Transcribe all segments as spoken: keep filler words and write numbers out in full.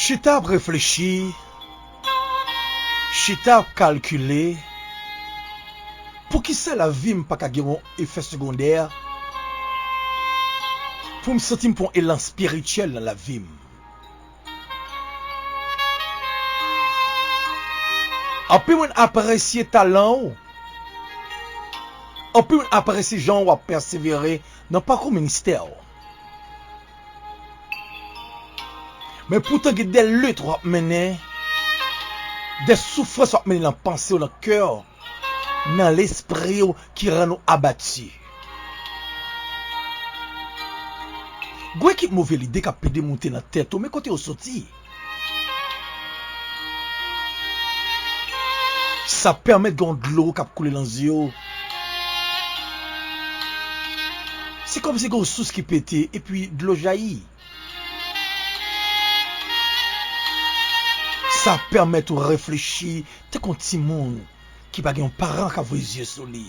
Chita ap reflechi, chita ap kalkile, poukisa lavi m pa ka gen yon efè segondè pou m santi m pran yon elan espirityèl nan lavi m? Anpil moun apresye talan w. Anpil moun apresye jan w ap pèsevere nan pakou ministè w. Men poutan gen de lit w ap mennen, de soufrans w ap mennen nan panse w, nan kè w, nan lespri w ki rann ou abati. Gwo ekip move lide k ap pede moute nan tèt ou, men kote yo soti? Sa pèmèt gen yon dlo k ap koule nan zye w. Se kòmsi gen yon sous ki pete epi dlo jayi. Sa pèmèt ou reflechi tankou yon timoun ki pa gen yon paran k ap voye zye sou li.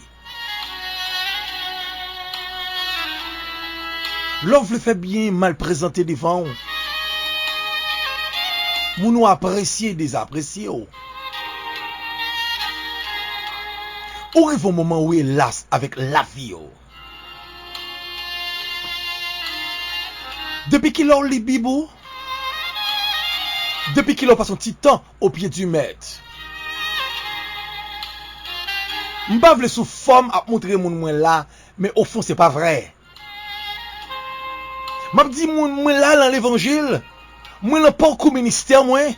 Lè w vle fè byen mal prezante devan w, moun ou apresye dezapresye w. Ou rive yon moman ou elas avèk lavi w. Depi kilè w li Bib ou? Depi kilè w pase yon ti tan o pye di Mèt? M pa vle sou fòm ap montre moun mwen la, men o fon se pa vrè. M ap di moun mwen la nan levanjil, mwen nan pakou ministè mwen,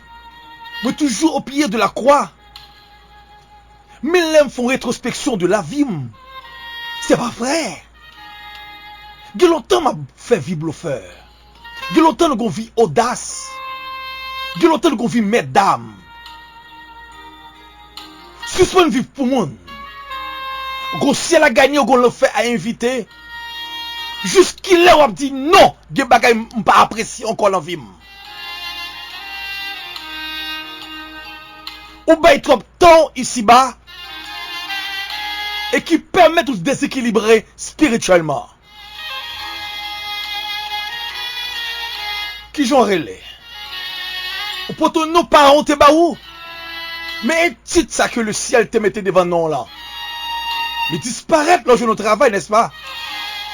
mwen toujou o pye de la kwa. Men lè m fè yon retwospeksyon de lavi m, se pa vrè. Gen lontan m ap fè vi blofè. Gen lontan nou gon vi odas. Gen lontan nou gon vi mètdam. Sispann viv pou moun. Gon syèl a ganye, gon lanfè a envite. Jiskilè w ap di non, gen bagay m pa apresye ankò nan vi m? Ou bay twòp tan w isiba e ki pèmèt ou dezekilibre espirityèlman. Kijan w rele? Ou pote yon non paran w te ba ou? Men e tit sa ke lesyèl te mete devan non w lan. Li disparèt lè w jwenn yon travay, nèspa?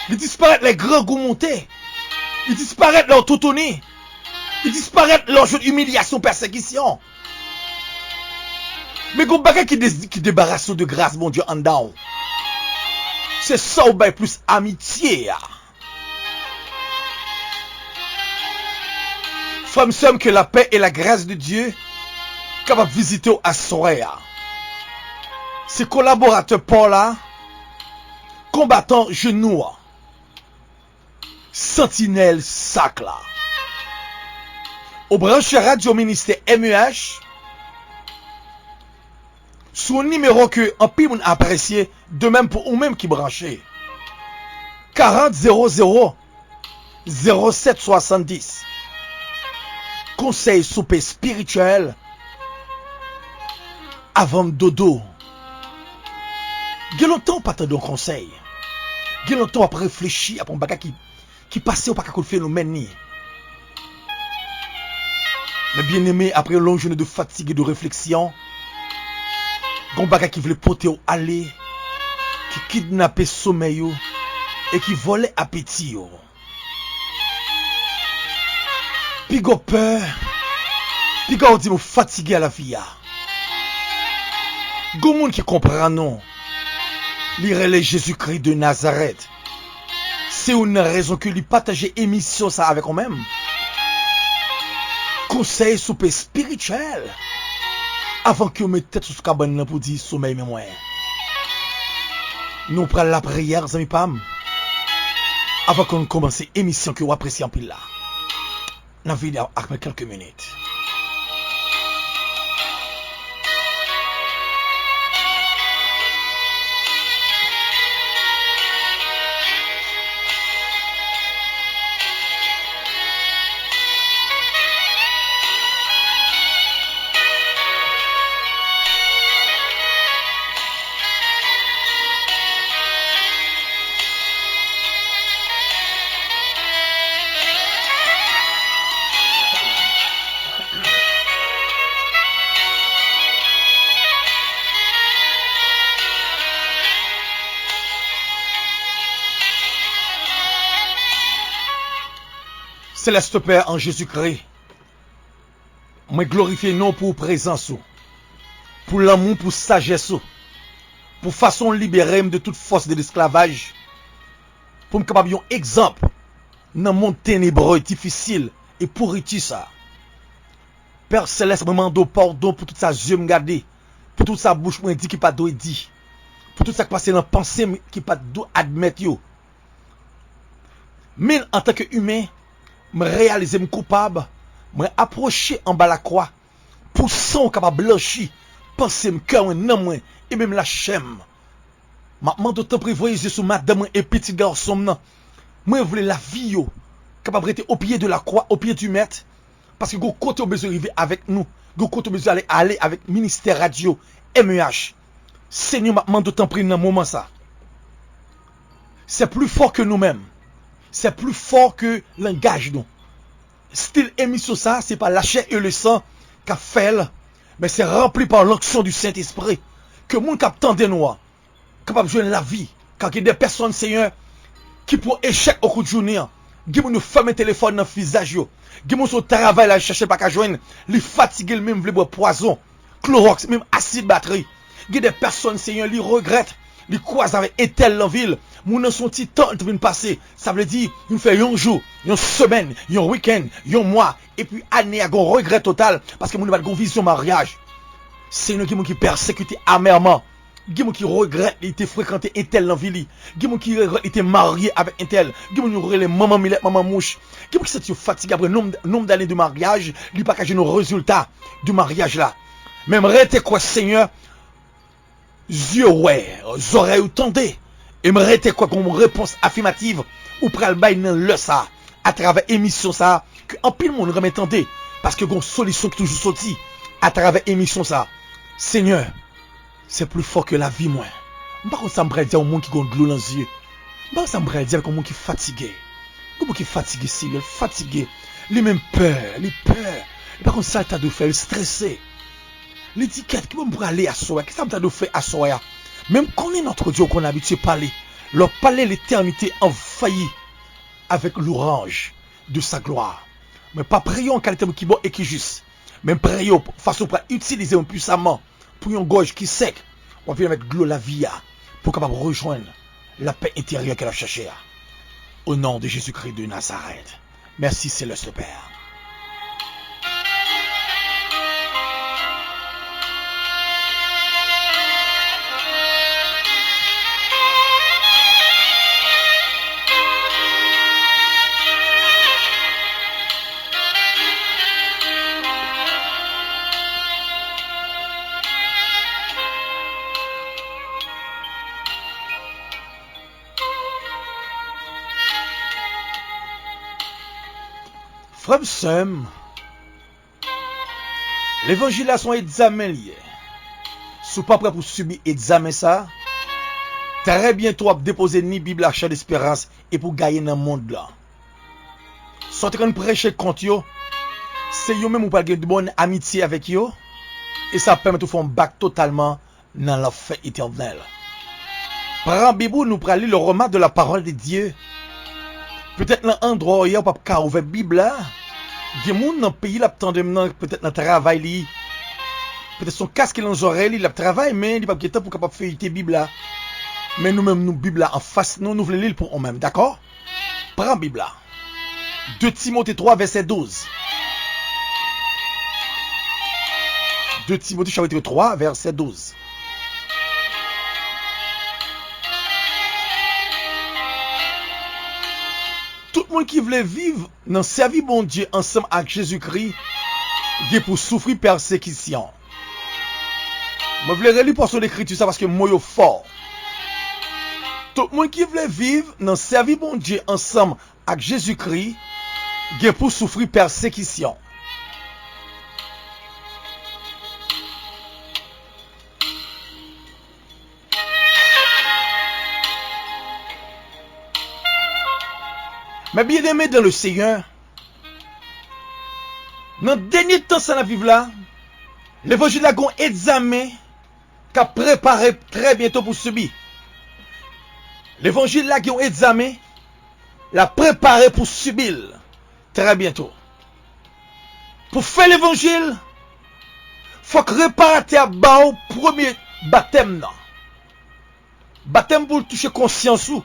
Li disparèt lè grangou monte. Li disparèt lè w toutouni. Li disparèt lè w jwenn imilyasyon, pèsekisyon. Men gon bagay ki de-, ki debarase w de gras Bondye anndan w. Se sa w bay plis amitye a. Frè m, sè m, ke lapè e lagras de Dye kapab vizite w aswè a. Se kolaboratè pa w la, konbatan jenou an. Santinèl sak la. Ou branche Radyo Ministè M E H sou yon nimewo ke anpil moun apresye, de menm pou ou menm ki branche. Karant zewo zewo zewo sèt swasanndis. Konsèy soupe espirityèl avan m dodo. Gen lontan w pa tande yon konsèy. Gen lontan w ap reflechi ap yon bagay ki, ki pase, ou pa ka konn fenomèn li. Men byeneme, apre yon long jounen de fatig e de refleksyon, gon bagay ki vle pote w ale, ki kidnape somèy ou e ki vòlè apeti ou. Piga w pè, piga w di m ou fatige a lavi a. Gon moun ki konprann ou. Li rele Jezikri de Nazarèt. Se youn nan rezon ke li pataje emisyon sa avèk ou menm. Konsèy soupe espirityèl. Avan ke w met tèt sou kabann nan pou di somèy men mwen. Nou pral lapriyè, zanmi pa m. Avan ke nou kòmanse emisyon ke w apresye anpil la. N ap vini ak mwen kèlke minit. Selès Pè, an Jezikri, mwen glorifye non w pou prezans ou, pou lanmou, pou sajès ou, pou fason w libere m de tout fòs de lesklavaj, pou m kapab yon egzanp nan mond tenebre, difisil e pouriti sa. Pè Selès, mwen mande w padon pou tout sa zye m gade, pou tout sa bouch mwen di ki pa t dwe di, pou tout sa k pase nan panse m ki pa t dwe admèt yo. Men, antanke imen, mwen reyalize m koupab, mwen apwoche anba lakwa, pou san w kapab blanchi panse m, kè mwen, nanm mwen, e menm lachè m. M ap mande w, tanpri, voye zye sou madanm mwen e pitit gason m nan. Mwen vle lavi yo kapab rete o pye de lakwa, o pye di Mèt, paske gon kote w bezwen rive avèk nou, gon kote w bezwen ale, ale avèk ministè radyo M E H. Senyè, m ap mande w, tanpri, nan moman sa. C'est plus fort que nous-mêmes. C'est plus fort que langaj nou. Stil emisyon sa, se pa la chair et le sang k ap fè l, men se ranpli pa l'onction du Saint-Esprit. Ke moun k ap tande nou an kapab jwenn lavi. Kan gen de pèsòn, Senyè, ki pran echèk okou jounen an, gen moun yo fèmen telefòn nan vizaj yo, gen moun sou travay la, li chèche l pa ka jwenn, li fatige, li menm vle bwè pwazon, klowòks, menm asid batri. Gen de pèsòn, Senyè, li regrèt, li kwaze avèk entèl nan vi l. Moun nan se yon ti tan l te vin pase. Sa vle di, vin fè yon jou, yon semèn, yon wikenn, yon mwa, epi ane a gon regrè total, paske moun nan pa t gon vizyon maryaj. Senyè, gen moun ki pèsekite amèman. Gen moun ki regrèt li te frekante entèl nan vi li. Gen moun ki regrèt li te marye avèk entèl. Gen moun yo rele manman milèt, manman mouch. Gen moun ki santi yo fatige apre nonb, nonb dane de maryaj, li pa ka jwenn rezilta de maryaj la. Men m rete kwè, Senyè, zye wè, zòrèy ou tande, e m rete kwè gon repons afimativ ou pral bay nan lè sa, atravè emisyon sa, ke anpil moun renmen tande, paske gon solisyon ki toujou soti atravè emisyon sa. Senyè, c'est plus fort que la vie mwen. M pa konn sa m pral di a yon moun ki gon dlo nan zye. M pa konn sa m pral di avèk yon moun ki fatige. Gon moun ki fatige, Senyè, l fatige. Li menm pè, li pè. Li pa konn sa l ta dwe fè, li strese. Li di, kèt, ki bò m prale aswè a? Kisa m ta dwe fè aswè a? Men m konnen notre Dieu, ou konn abitye pale. Lè w pale, l'éternité envahit avec louange de sa gloire. Mwen pa priye w an kalite moun ki bon e ki jis. Men m priye w fason w pral itilize mwen pwisaman pou yon gòj ki sèk, w ap vin avèk dlo lavi a, pou w kapab rejwenn lapè enteryè ke l ap chèche a. Au nom de Jésus-Christ de Nazareth. Merci, Céleste Père. Frè m, sè m, levanjil la se yon egzamen li ye. Si w pa prè pou w sibi egzamen sa, trè byento w ap depoze ni Bib la, Chan Desperans, epi w gaye nan mond lan. Sa w te konn preche kont yo, se yo menm ou pral gen de bòn amitye avèk yo, e sa ap pèmèt ou fè yon bak totalman nan lanfè etènèl. Pran Bib ou, nou pral li le remas de la parole de Dieu. Petèt nan andwa w ye a, ou p ap ka ouvè Bib la. Gen moun nan peyi l ap tande m nan, petèt nan travay li, petèt se yon kas ki nan zòrèy li, l ap travay, men li p ap gen tan pou kapab feyite Bib la. Men nou menm, nou Bib la anfas nou, nou vle li l pou ou menm, dakò? Pran Bib la. De Timote twa, vèsè douz. De Timote, chapitre trois, verset douze. Tout moun ki vle viv nan sèvi Bondye ansanm ak Jezikri gen pou soufri pèsekisyon. Mwen vle reli pòsyon lekriti sa paske mo yo fò. Tout moun ki vle viv nan sèvi Bondye ansanm ak Jezikri gen pou soufri pèsekisyon. Mes bien-aimés dans le Seigneur, nan dènye tan sa n ap viv la, levanjil la gen yon egzamen k ap prepare trè byento pou sibi. Levanjil la gen yon egzamen, l ap prepare pou sibi l. Trè byento. Pou fè levanjil, fòk reparatè a ba w premye batèm nan. Batèm pou l touche konsyans ou,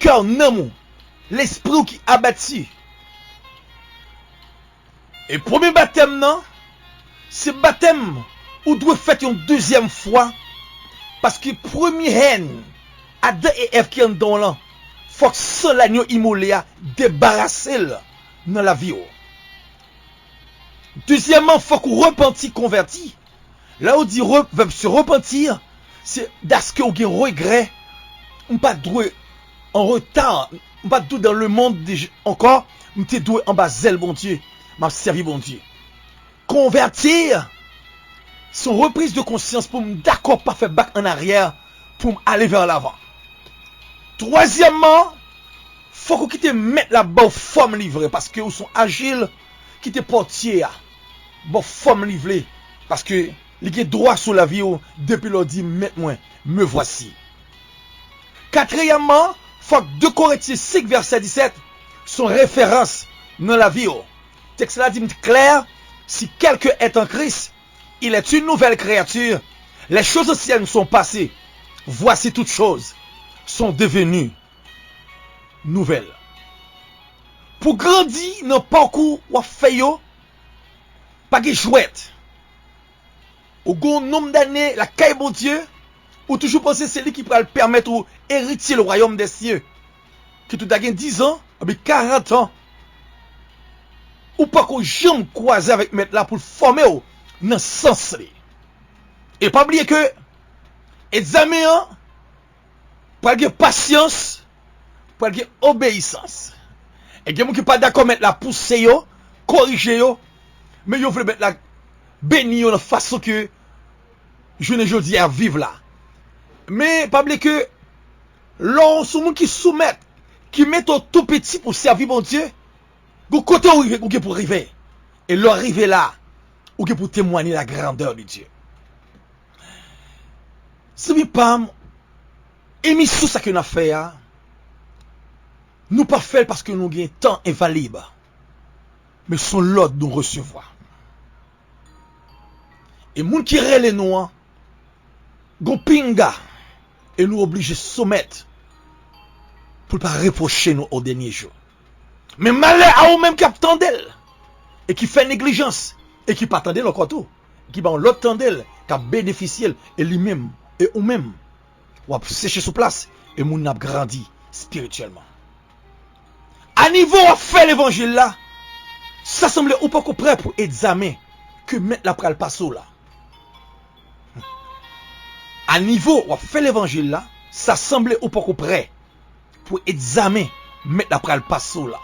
kè w, nanm ou, lespri w ki abati. E premye batèm nan, se batèm ou dwe fèt yon dezyèm fwa, paske premye hèn, Adan e Èv ki anndan w lan, fòk san lanyo imole a debarase l nan lavi w. Dezyèmman, fòk ou repanti, konvèti. Lè yo di re-, vèb se repanti, se daske ou gen regrè. M pa t dwe an reta, m pa t dwe dans le monde de, ankò, m te dwe anba zèl Bondye, m ap sèvi Bondye. Konvèti, se yon repriz de konsyans pou m dakò pa fè bak an aryè, pou m ale vè lavan. Twazyèmman, fòk ou kite mèt la ba w fòm li vre, paske ou se yon ajil, kite pòtye a ba w fòm li vle, paske li gen dwa sou lavi w depi lè w di, mèt mwen, me voici. Katriyèmman, fòk de Korentyen senk vèsè disèt se yon referans nan lavi w. Tèks la di m klè, si quelqu'un est en Christ, il est une nouvelle créature. Les choses anciennes sont passées. Voici toutes choses sont devenues nouvelles. Pou grandi nan pakou w ap fè yo, pa gen jwèt. Ou gen yon nonb dane lakay Bondye, ou toujou panse se li ki pral pèmèt ou eritye le royaume des cieux. Kit ou ta gen dizan, anben karant an, ou pako janm kwaze avèk Mèt la pou l fòme w nan sans li. E pa bliye ke egzamen an pral gen pasyans, pral gen obeyisans. E gen moun ki pa dakò Mèt la pouse yo, korije yo, men yo vle Mèt la beni yo nan fason ke jounen jodi a ap viv la. Men pa bliye ke lè w se yon moun ki soumèt, ki mete w tou piti pou sèvi Bondye, gon kote w rive, ou gen pou rive. E lè w rive la, ou gen pou temwanye la grandeur de Dieu. Zanmi pa m, emisyon sa ke n ap fè a, nou pa fè l paske nou gen tan envalib, men se yon lòd nou resevwa. E moun ki rele nou an, gon pinga, e nou oblije soumèt pou l pa repwoche nou o dènye jou. Men malè a ou menm k ap tande l, e ki fè neglijans, e ki pa tande l ankò tou, ki ba yon lòt tande l, k ap benefisye l, e li menm, e ou menm, w ap seche sou plas, e moun nan ap grandi espirityèlman. A nivo w ap fè levanjil la, sa sanble ou poko prè pou egzamen ke Mèt la pral pase w la. A nivo w ap fè levanjil la, sa sanble ou poko prè pou egzamen Mèt la pral pase w la.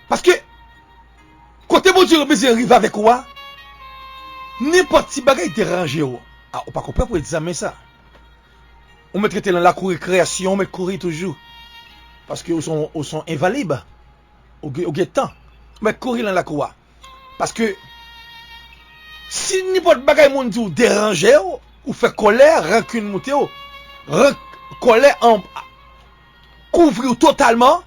Paske, kote Bondye bezwen rive avèk ou a, nenpòt ti bagay deranje w. A, ou pako prè pou egzamen sa. Ou mèt rete nan lakou rekreyasyon, ou mèt kouri toujou. Paske ou se yon, ou se yon envalib. Ou gen, ou gen tan. Ou mèt kouri nan lakou a. Paske si nenpòt bagay moun di w deranje w, ou fè kòlè, rankin moute w, rank, kòlè an, kouvri w totalman,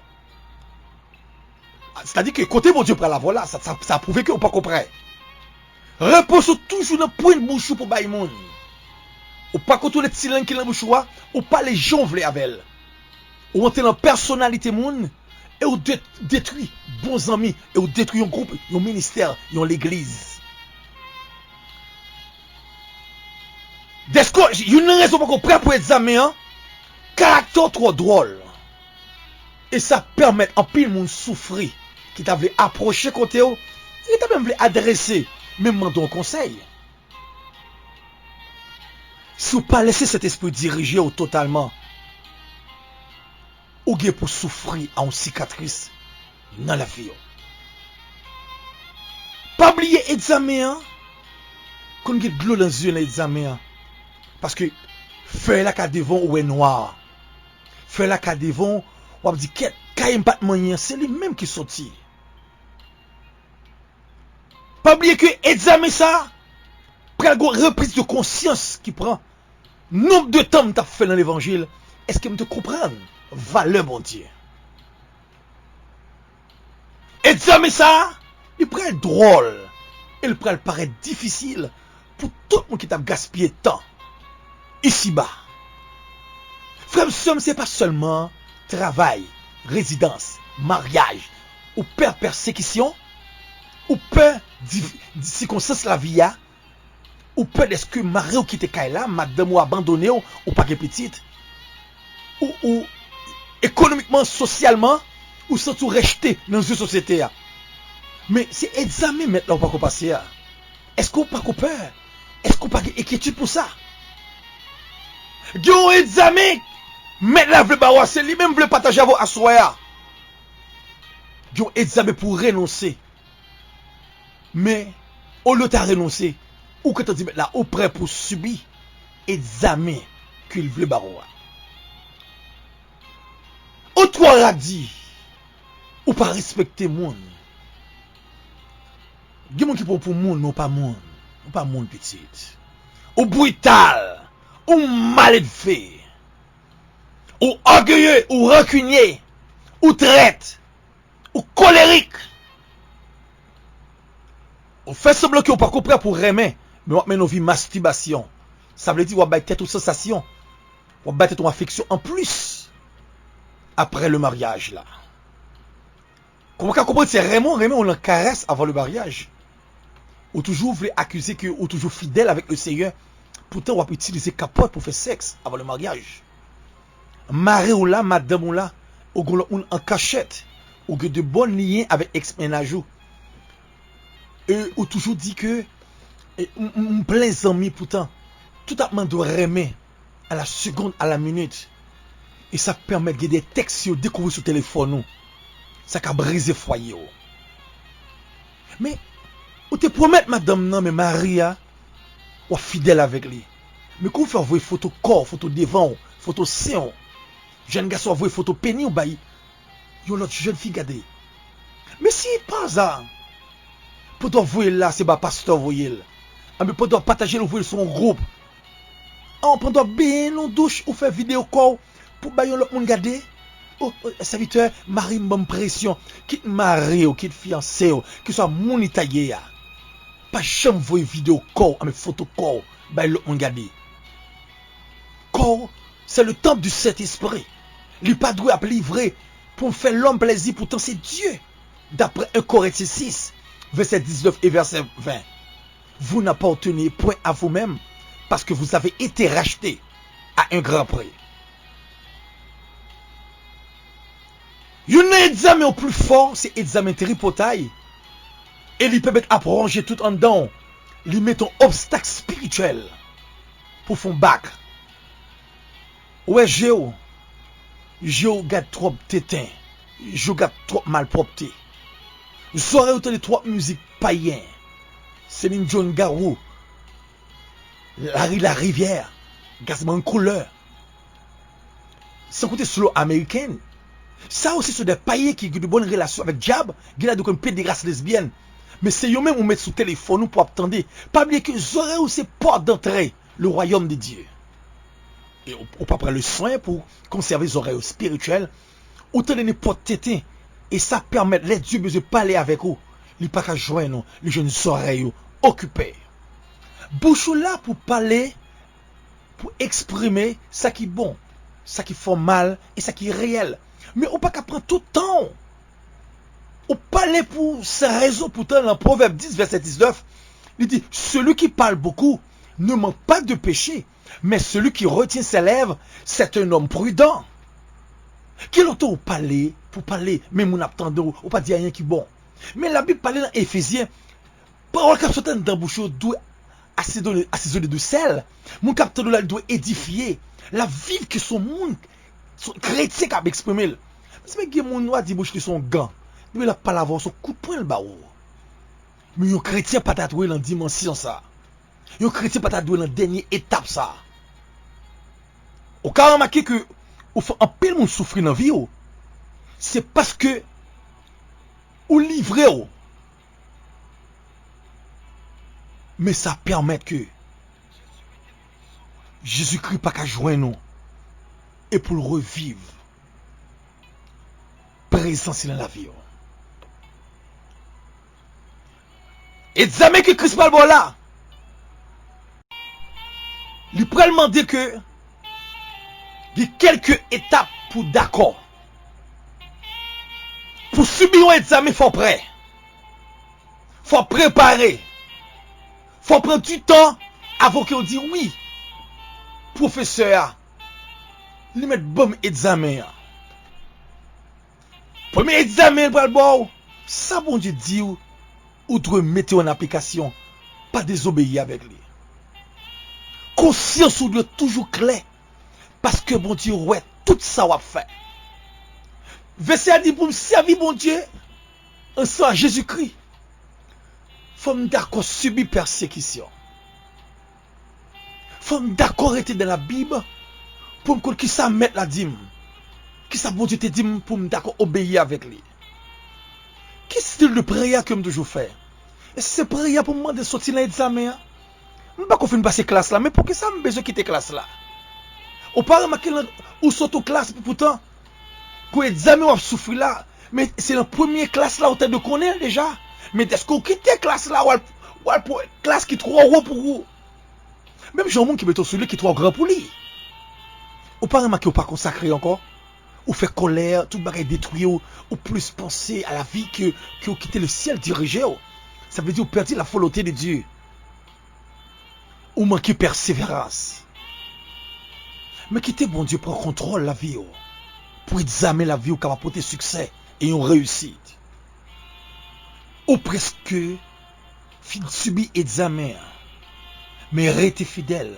sètadi ke kote Bondye pral avè w la, sa, sa, sa pwouve ke ou poko prè. Repons ou toujou nan pwent bouch ou pou bay moun. Ou pa kontwole ti lang ki nan bouch ou a, ou pale jan w vle avè l. Ou antre nan pèsonalite moun, e ou de-, detwi bon zanmi, e ou detwi yon gwoup, yon ministè, yon legliz. Dèske youn nan rezon poko prè pou egzamen an, karaktè w twò dwòl. E sa pèmèt anpil moun soufri, ki ta vle apwoche kote w, ki ta menm vle adrese, menm mande w konsèy. Si w pa lese Sentespri dirije w totalman, ou gen pou soufri a yon sikatris nan lavi w. Pa bliye egzamen an, konn gen dlo nan zye nan egzamen an. Paske fèy la ka devan w, ou wè nwa. Fèy la ka devan w, w ap di, kèt, kay m pa t manyen an, se li menm ki soti. Pa bliye ke egzamen sa a pral gon repriz de konsyans ki pran. Nonb de tan m t ap fè nan levanjil, èske m te konprann valè Bondye? Egzamen sa a, li pral dwòl e li pral parèt difisil pou tout moun ki t ap gaspiye tan isiba. Frè m, sè m, se pa sèlman travay, rezidans, maryaj, ou pè pèsekisyon, ou pè di, di sikonstans lavi a, ou pè dèske mari w kite kay la, madanm ou abandone w, ou pa gen pitit, ou, ou ekonomikman, sosyalman, ou santi w rejte nan zye sosyete a. Men se egzamen mèt la ou pako pase a. Èske w pako pè? Èske w pa gen enkyetid pou sa? Gen yon egzamen mèt la vle ba w a, se li menm vle pataje avè w aswè a. Gen yon egzamen pou w renonse. Men, olye w ta renonse, ou gentan di mèt la ou prè pou sibi egzamen ke l vle ba w a. Ou twò radi, ou pa respekte moun. Gen moun ki pran w pou moun, men w pa moun. Ou pa moun, pitit. Ou brital, ou maledve, ou ògeye, ou rankinye, ou trèt, ou kolerik. Ou fè sanblan ke w pako prè pou renmen, men w ap mennen yon vi mastibasyon. Sa vle di w ap bay tèt ou sansasyon. W ap bay tèt ou afeksyon anplis apre le maryaj la. Kòman w ka konprann se renmen w renmen w nan karès avan le maryaj? Ou toujou vle akize ke ou toujou fidèl avèk le Senyè, poutan w ap itilize kapòt pou fè sèks avan le maryaj. Mari w la, madanm ou la, ou gen lòt moun an kachèt. Ou gen de bòn lyen avèk èks mennaj ou. E ou toujou di ke e, m, m, m plen zanmi, poutan tout ap mande w renmen a la segonn, a la minit. E sa pèmèt gen de tèks yo dekouvri sou telefòn ou. Sa ka brize fwaye w. Men, ou te pwomèt madanm nan, men mari a, w ap fidèl avèk li. Men kou w fè voye foto kò w, foto devan w, foto sen w. Jèn gason ap voye foto peni w bay yon lòt jèn fi gade. Men si pa aza, pandan w ap voye l la, se ba pastè w voye l. Anben pandan w ap pataje l, ou voye l sou yon gwoup. An, pandan w ap benyen nan yon douch, ou fè videyo kò w pou bay yon lòt moun gade. O, o, sèvitè, mari m ban m presyon. Kit mari w, kit fiyanse w, kiswa moun li ta ye a, pa janm voye videyo kò w, anben foto kò w bay lòt moun gade. Kò w, se le tanp di Sentespri. Li pa dwe ap livre pou fè lòm plezi, poutan se Dye. D'après un Corinthiens six, verset dix-neuf et verset vingt, vous n'appartenez point à vous-même, parce que vous avez été racheté à un grand prix. Youn nan egzamen yo pli fò, se egzamen tripotay, e li pèmèt ap wonje tout anndan w. Li mete yon obstak espirityèl pou fè yon bak. Ou wè je w, je w gad twòp tenten, je w gad twòp malpwòpte. Zòrèy ou tande twòp mizik payen, Celine Dion, Garou, Larry Larivière, Gazzman Couleur. San konte slow ameriken. Sa yo se sou de payen ki gen de bòn relasyon avèk dyab, gen ladan yo konn pederas, lesbyèn. Men se yo menm ou met sou telefòn ou pou ap tande. Pa bliye ke zòrèy ou se pòt dantre le royaume de Dieu. E ou, ou pa pran le swen pou konsève zòrèy ou espirityèl, ou tande nenpòt tenten. E sa pèmèt lè Dye bezwen pale avèk ou, li pa ka jwenn ou, li jwenn zòrèy ou okipe. Bouch ou la pou pale, pou eksprime sa ki bon, sa ki fè w mal e sa ki reyèl. Men ou pa ka pran tout tan w. Ou pale pou san rezon. Poutan, nan Pwovèb dis, vèsè diznèf, li di, celui qui parle beaucoup ne manque pas de péché, mais celui qui retient ses lèvres, c'est un homme prudent. Ki lontan ou pale pou pale, men moun ap tande w, ou pa di anyen ki bon. Men Labib pale nan Efezyen, pawòl k ap soti anndan bouch yo dwe asezone, asezone de sèl. Moun k ap tande w la, li dwe edifye. L ap viv ke se yon moun, se yon kretyen k ap eksprime l. Paske gen moun, w a di bouch li se yon gan. Depi l ap pale avè w, se yon kout pwen l ba w. Men yon kretyen pa ta dwe nan dimansyon sa. Yon kretyen pa ta dwe nan dènye etap sa. Ou ka remake ke ou fè anpil moun soufri nan vi w, se paske ou livre w. Men sa pèmèt ke Jezikri pa ka jwenn ou e pou l reviv prezans li nan lavi w. Egzamen ke Kris pral ba w la, li pral mande ke gen kèlke etap pou w dakò. Pou sibi yon egzamen, fò w prè. Fò w prepare. Fò w pran du tan avan ke w di wi. Pwofesè a, li mèt ban m egzamen an. Premye egzamen l pral ba w, sa Bondye di w, ou dwe mete yo an aplikasyon, pa dezobeyi avèk li. Konsyans ou dwe toujou klè, paske Bondye wè tout sa w ap fè. Vèsè a di pou m sèvi Bondye ansanm ak Jezikri, fò m dakò sibi pèsekisyon. Fò m dakò rete nan Labib pou m konn kisa Mèt la di m, kisa Bondye te di m pou m dakò obeyi avèk li. Ki stil de priyè ke m toujou fè? Èske se priyè pou m mande soti nan egzamen an? M pako fin pase klas la, men poukisa m bezwen kite klas la? Ou pa remake lè ou sot yon klas, poutan, pou egzamen w ap soufri la, men se nan premye klas la ou te dwe konnen l deja. Men dèske ou kite klas la, w al, w al pran klas ki twò wo pou ou. Menm jan yon moun ki mete yon soulye ki twò gran pou li. Ou pa remake ou pa konsakre ankò? Ou fè kòlè, tout bagay detwi w, ou plis panse a lavi ke, ke w kite lesyèl dirije w. Sa vle di ou pèdi la volonté de Dieu. Ou manke pèseverans. Men kite Bondye pran kontwòl lavi w, pou egzamen lavi w kapab pote siksè e yon reyisit. Ou prèske fin sibi egzamen an, men rete fidèl.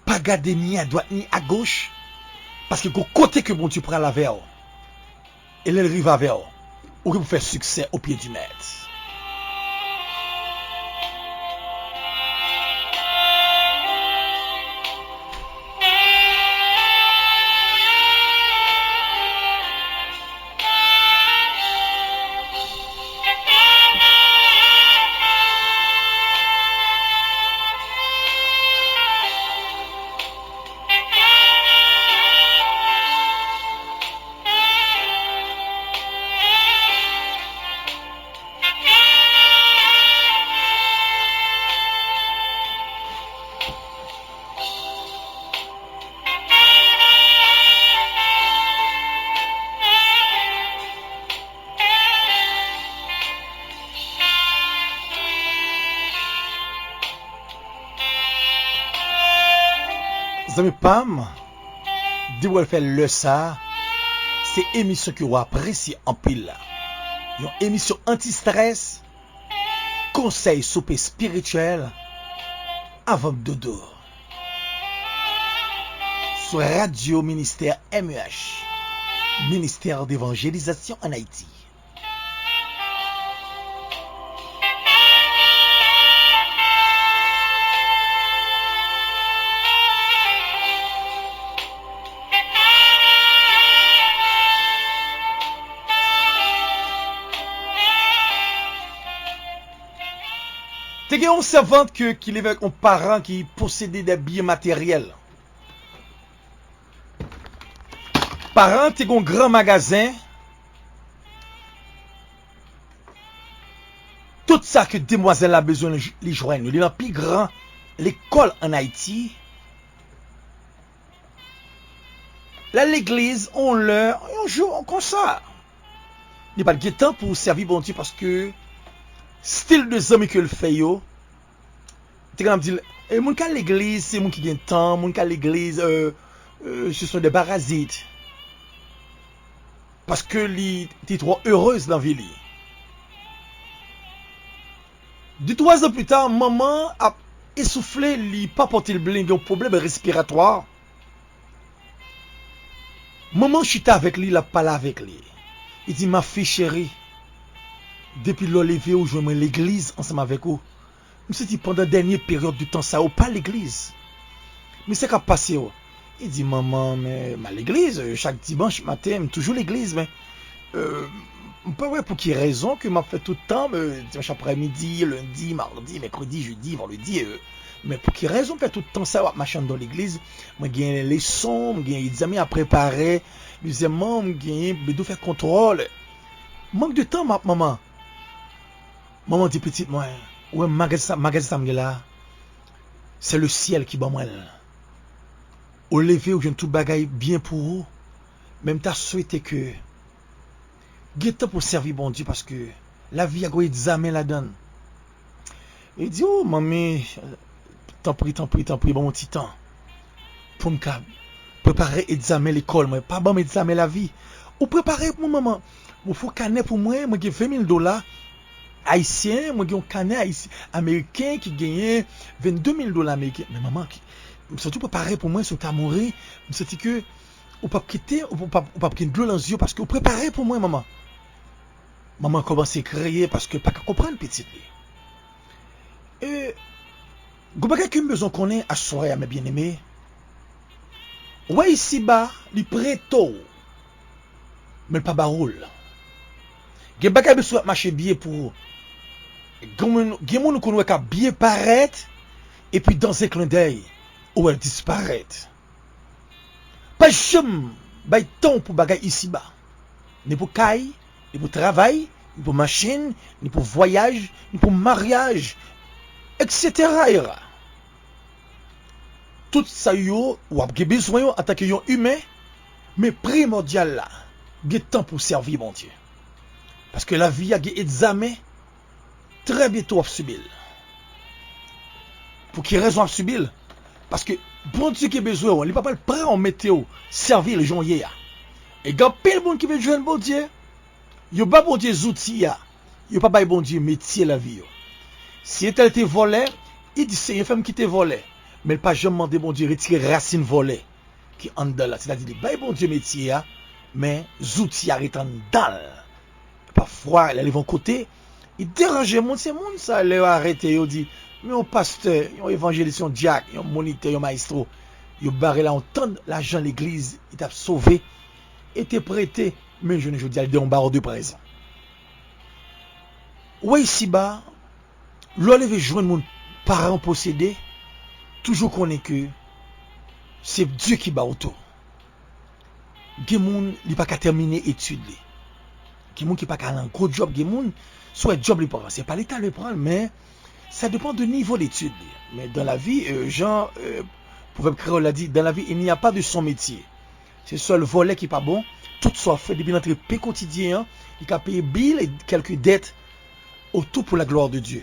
Pa gade ni adwat ni agoch, paske gon kote ke Bondye pral avè w. E lè l rive avè w, ou gen pou fè siksè o pye di Mèt. Zanmi pa m, depi w al fè lè sa, se emisyon ke w apresye anpil la. Yon emisyon anti-strès, konsèy soupe espirityèl, avan m dodo. Sou radyo ministè M E H, Ministère d'Évangélisation en Haïti. Te gen yon sèvant ke, ki leve avèk yon paran ki posede de byen materyèl. Paran te gen yon gran magazen. Tout sa ke demwazèl la bezwen, li, li jwenn yo. Li nan pi gran lekòl ann Ayiti. L al legliz, yon lè, yon jou, konsa. Li pa t gen tan pou sèvi Bondye paske stil de zanmi ke l fè yo, te konn ap di l, e, moun k al legliz, se moun ki gen tan, moun k al legliz, euh, euh, ce sont des parasites. Paske li te twò erez nan vi li. De twa zan pli ta, manman ap esoufle, li pa pote l byen, gen yon pwoblèm respiratwa. Manman chita avèk li, l ap pale avèk li. Li di, ma fille chérie, depi lè w leve, ou jwenn mwen legliz ansanm avèk ou. M santi pandan dènye peryòd de tan sa yo pa legliz. Men sa k ap pase w? Li di, manman, men m al legliz, euh, chak dimanch maten, m toujou legliz, men, euh, m pa wè pou ki rezon ke m ap fè tout tan, euh, dimanch aprèmidi, lendi, madi, mèkredi, jedi, vandredi, euh, men pou ki rezon m fè tout tan sa yo ap mache anndan legliz? Mwen gen leson, mwen gen egzamen a prepare, dezyèmman, mwen gen bezwen fè kontwòl. Mank de tan, m ap, manman. Manman di pitit mwen, Ou wè magazin sa, magazin sa m gen la, se le syèl ki ban mwen l. Ou leve, ou jwenn tout bagay byen pou ou, men m ta swete ke gen tan pou w sèvi Bondye, paske lavi a gen egzamen ladan l. Li di, "O, manmi, tanpri, tanpri, tanpri, ban m yon ti tan pou m ka prepare egzamen lekòl mwen. Pa ban m egzamen lavi. Ou prepare pou mwen, manman. Ou fè yon kanè pou mwen, mwen gen ven mil dola ayisyen, mwen gen yon kanè ayisyen, ameriken ki genyen vennde mil dola ameriken." Men manman, ki, m santi w prepare pou mwen, si w ta mouri, m santi ke ou p ap kite, ou p ap, ou p ap gen dlo nan zye w, paske ou prepare pou mwen, manman. Manman kòmanse kriye paske l pa ka konprann pitit li. E, gon bagay ke m bezwen konnen aswè a, men byeneme, ou wè isiba, li prete w, men l pa ba ou l. Gen bagay bezwen ap mache byen pou ou. Gen moun, gen moun ou konn wè k ap byen parèt, epi dan en clin d'œil, ou wè l disparèt. Pa janm bay tan w pou bagay isiba. Ni pou kay, ni pou travay, ni pou machin, ni pou vwayaj, ni pou maryaj, et cetera. Tout sa yo, w ap gen bezwen yo antanke yon imen, men primòdyal la, gen tan pou w sèvi Bondye. Paske lavi a gen egzamen, trè byento w ap sibi l. Pou ki rezon w ap sibi l? Paske Bondye gen bezwen w, li pa pral pran w mete w sèvi l jan w ye a. E gen anpil moun ki vin jwenn Bondye, yo ba Bondye zouti a, yo pa bay Bondye metye lavi yo. Si entèl te vòlè, li di, "Senyè, fè m kite vòlè." Men l pa janm mande Bondye retire rasin vòlè ki anndan l la. Sètadi li bay Bondye metye a, men zouti a ret anndan l. Pafwa, lè l rive yon kote, li deranje moun. Se moun sa, lè yo arete yo, di, "Men yon pastè, yon evanjelis, yon dyak, yon monitè, yon mayestwo." Yo bare l a yon tann lajan legliz, li t ap sove, e te prete, men jounen jodi a, li deyò yon bawo de prezan. Ou wè isiba, lè w leve jwenn moun paran w posede, toujou konnen ke se Dye ki ba w tou. Gen moun, li pa ka tèmine etid li. Gen moun ki pa ka al nan gwo djòb, gen moun, si w wè djòb li pran, se pa Leta li pran l, men sa depann de nivo detid li. Men dan lavi, euh, jan, euh, pwovèb kreyòl la di, dans la vie, il n'y a pas de sans métier. Se sèl vòlè ki pa bon. Tout sa w fè, depi l antre pen kotidyen an, li ka peye bil e kèlke dèt au tout pour la gloire de Dieu.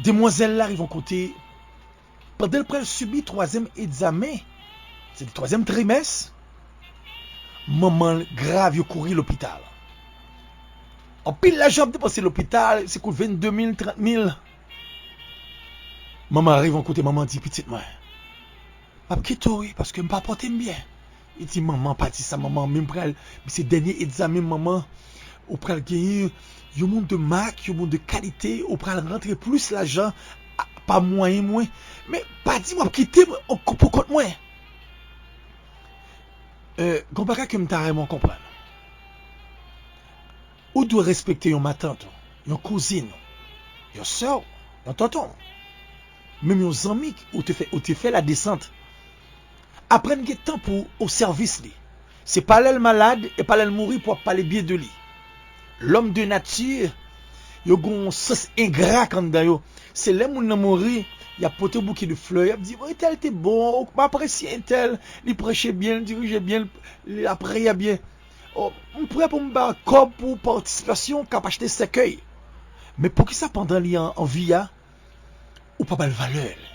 Demwazèl la rive yon kote, pandan l pral sibi twazyèm egzamen, se te twazyèm trimès, manman l grav, yo kouri lopital. Anpil lajan ap depanse lopital, se kout vennde mil, trant mil. Manman rive yon kote, manman di, "Pitit mwen, m ap kite w wi, paske m pa pòte m byen." Li di, "Manman, pa di sa, manman, men m pral, se dènye egzamen, manman. Ou pral genyen yon moun de mak, yon moun de kalite, ou pral rantre plis lajan a, pa mwayen mwen. Men pa di m w ap kite m an, pou kont mwen." Euh, gon bagay ke m ta renmen w konprann. Ou dwe respekte yon matant ou, yon kouzin ou, yon sè w, yon tonton w, menm yon zanmi ou te fè, ou te fè ladesant. Aprann gen tan pou ou o sèvis li. Se pa lè l malad e pa lè l mouri pou w ap pale byen de li. Lòm de nati, yo gen yon sans engra k anndan yo. Se lè moun nan mouri, y ap pote bouke de flè, y ap di, "Bon, entèl te bon, m apresye entèl, li preche byen, li dirije byen, li, li lapriyè byen." O, m prè pou m ba kòb pou patisipasyon k ap achte sèkèy. Men poukisa pandan li an, an vi a, ou pa ba l valè l?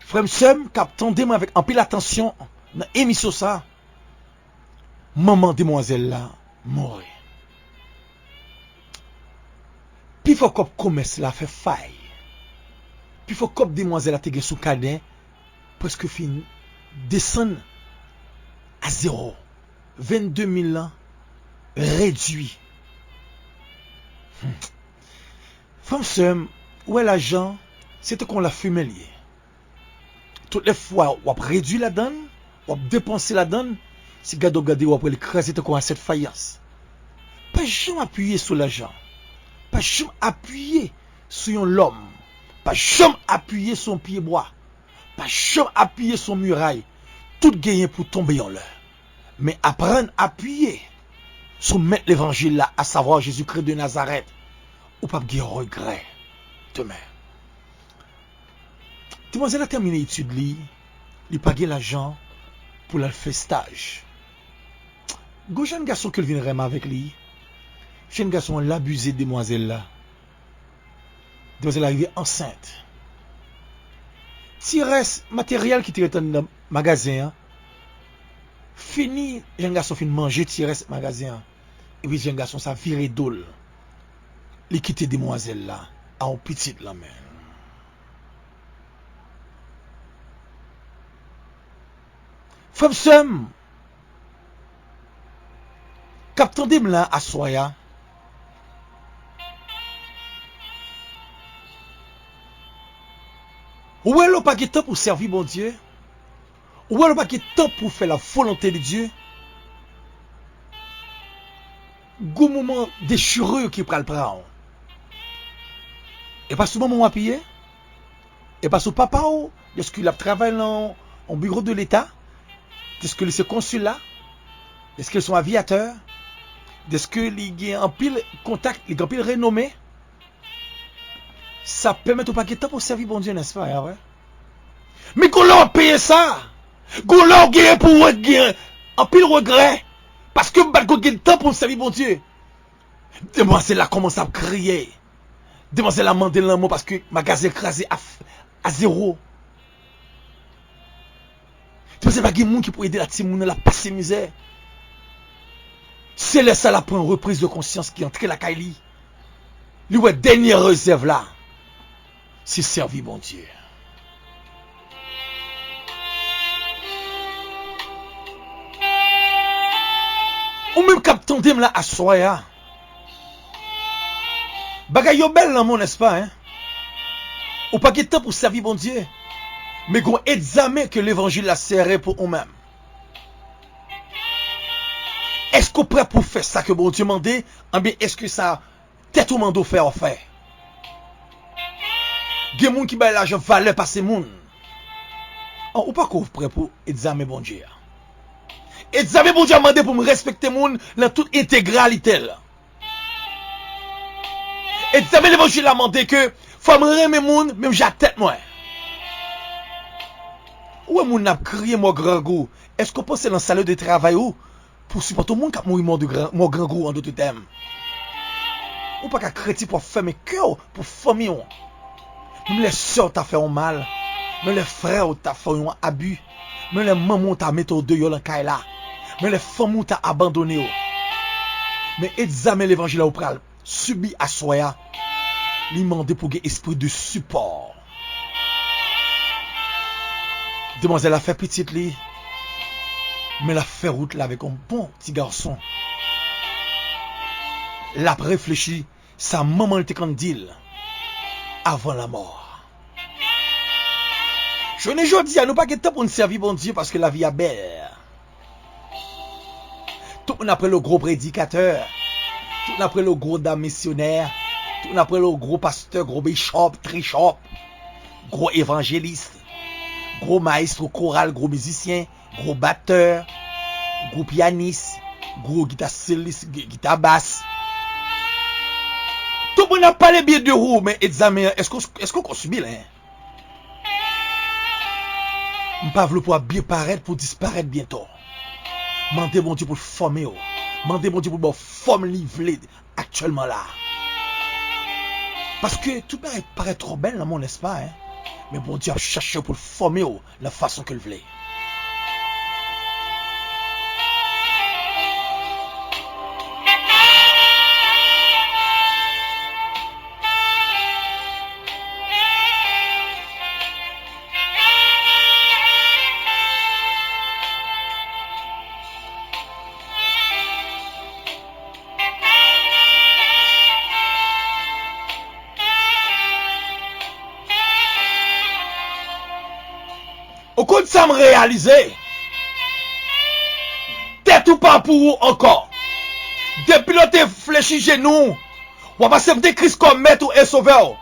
Frè m, sè m k ap tande mwen avèk anpil atansyon nan emisyon sa, manman demwazèl la mouri. Pifò kòb komès la fè fay. Pifò kòb demwazèl la te gen sou kanè prèske fin desann a zewo. Vennde mil lan redui. Hmm. Frè m, sè m, ou wè lajan, se tankou yon lafimen l ye. Tout lè fwa w ap redui ladan l, w ap depanse ladan l, si gade w ap gade, w ap wè li kraze tankou yon asyèt fayans. Pa janm apiye sou lajan. Pa janm apiye sou yon lòm. Pa janm apiye sou yon pyebwa. Pa janm apiye sou yon miray. Tout genyen pou tonbe yon lè. Men aprann apiye sou Mèt levanjil la, asavwa Jezikri de Nazarèt. ou p ap gen regrè demen. Demwazèl la tèmine etid li, li pa gen lajan pou l al fè staj. Gon jèn gason ke l vin renmen avèk li. Jèn gason an labize demwazèl la. Demwazèl la rive ansent. Ti rès materyèl ki te ret anndan magazen an fini, jèn gason fin manje ti rès magazen an. Epi jèn gason sa vire do l. Li kite demwazèl la a yon pitit lan men l. Frè m, sè m, k ap tande m la aswè a, ou wè lè w pa gen tan pou sèvi Bondye, ou wè lè w pa gen tan pou fè la volonté de Dieu, gon moman dechirure ki pral pran w. E pa sou manman w apiye, e pa sou papa w, dèske l ap travay nan yon biwo de leta, dèske li se konsila, dèske li se yon aviyatè, dèske li gen anpil kontak, li gen anpil renome. Sa pèmèt ou pa gen tan pou sèvi Bondye, nèspa, e vre? Men gon lè w ap peye sa. Gon lè w genyen pou w gen anpil regrè. Paske m pa t ko gen tan pou m sèvi Bondye. Demwazèl la kòmanse ap kriye. Demwazèl la mande lanmò paske magazen kraze a, a zewo. Demwazèl pa gen moun ki pou ede l, a timoun nan, l ap pase mizè. Se lè sa l ap pran repriz de konsyans ki antre lakay li. Li wè dènye rezèv la, se sèvi Bondye. Ou menm k ap tande m la aswè a, bagay yo bèl nan mond, nèspa, en? Ou pa gen tan pou sèvi Bondye, men gon egzamen ke levanjil la sere pou ou menm. Èske w prè pou fè sa ke Bondye mande? Anben, èske sa tèt ou mande w fè, w ap fè? Gen moun ki bay lajan valè pase moun. An, ou pako prè pou egzamen Bondye a. Egzamen Bondye a mande pou m respekte moun nan tout entegralite l. Egzamen levanjil la mande ke fò m renmen moun menm jan ak tèt mwen. Ou wè moun ap kriye mò grangou, èske w panse nan sale de travay ou pou sipòte yon moun k ap mouri mò de gran, mò grangou, an dòt tèm? Ou pa ka kretyen pou w ap fèmen kè w pou fanmi w. Menm lè sè w ta fè w mal, menm lè frè w ta fè w yon abi, menm lè manman w ta mete w deyò nan kay la, menm lè fanmi w ta abandone w. Men egzamen levanjil la ou pral sibi aswè a, li mande pou gen espri de sipò. Demwazèl la fè pitit li, men l ap fè wout la avèk yon bon ti gason. L ap reflechi sa manman l te konn di l avan lanmò. Jounen jodi a, nou pa gen tan pou n sèvi Bondye paske lavi a bèl. Tout moun ap rele w gwo predikatè. Tout moun ap rele w gwo dam misyonè. Tout moun ap rele w gwo pastè, gwo bishop, trishop, gwo evanjelis, gwo mayestwo koral, gwo mizisyen, gwo batè, gwo pyanis, gwo gita solis, gi-, gita bas. Tout moun ap pale byen de ou, men egzamen an, èske w, èske w konn sibi l, en? M pa vle pou w ap byen parèt, pou w disparèt byento. Mande Bondye pou l fòme w. Mande Bondye pou l ba w fòm li vle aktyèlman la. Paske tout bagay parèt twò bèl nan mond, nèspa, en? Men Bondye ap chache w pou l fòme w nan fason ke l vle. Ou konn sa m reyalize? Tèt ou pa pou ou ankò. Depi lè w te flechi jenou w, w ap aksepte Kris kòm Mèt ou e Sovè w,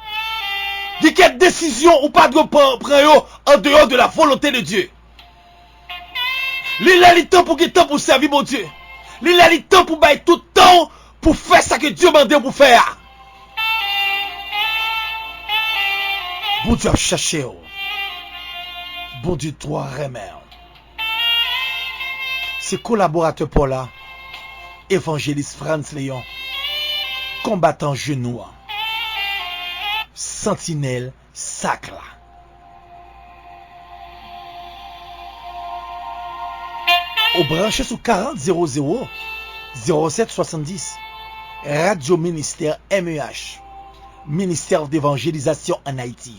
gen kèk desizyon ou pa dwe pran, pran yo andeyò de la volonte de Dye. Li lè li tan pou gen tan pou sèvi Bondye. Li lè li tan pou bay tout tan w pou fè sa ke Dye mande w pou fè a. Bondye ap chache w. Bondye twò renmen w. Se kolaboratè pa w la, Evanjelis Frantz Léon, konbatan jenou an, santinèl sak la. Ou branche sou karant zewo zewo zewo sèt swasanndis, Radyo Ministè M E H, Ministère d'Évangélisation en Haïti.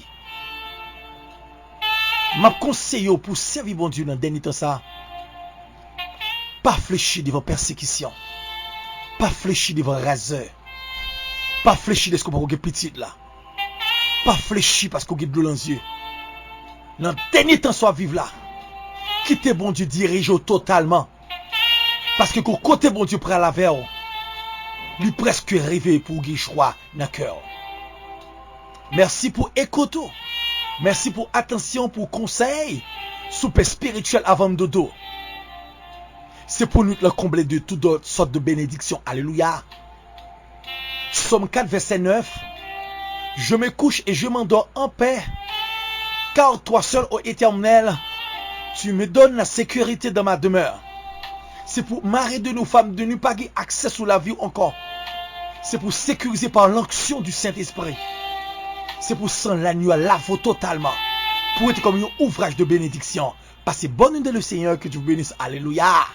M ap konseye w pou w sèvi Bondye nan dènye tan sa a. Pa flechi devan pèsekisyon. Pa flechi devan razè. Pa flechi dèske w poko gen pitit la. Pa flechi paske w gen dlo nan zye. Nan dènye tan sa w ap viv la, kite Bondye dirije w totalman. Paske gon kote Bondye pral avè w, li prèske rive pou w gen jwa nan kè w. Mèsi pou ekout ou. Mèsi pou atansyon, pou konsèy sou pè espirityèl avan m dodo. Se pou nwit lan konble de tout sòt de benediksyon. Alelouya. Psaume quatre, verset neuf. Je me couche et je m'endors en paix, car toi seul, ô Éternel, tu me donnes la sécurité dans ma demeure. Se pou mari de nou, fanm de nou pa gen aksè sou lavi w ankò. Se pou sekirize pa lanksyon di Sentespri. Se pou san lagno a lave w totalman, pou rete kòm yon ouvraj de benediksyon. Pase bonne nuit dans le Seigneur, que Dieu vous bénisse. Alelouya.